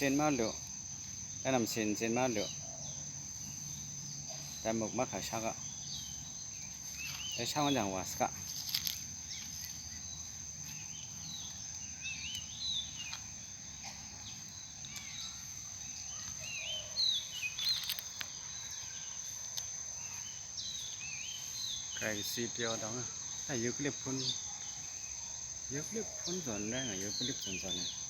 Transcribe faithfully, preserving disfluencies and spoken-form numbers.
Tsin ma lu, dai namsin tsin ma lu, dai muk mahka sha ga, dai sha wan jang wa saga. Kai kasi pyaw dang a, ai eucalypt hpun, eucalypt hpun zawn rai nga, eucalypt zawn zawn ai.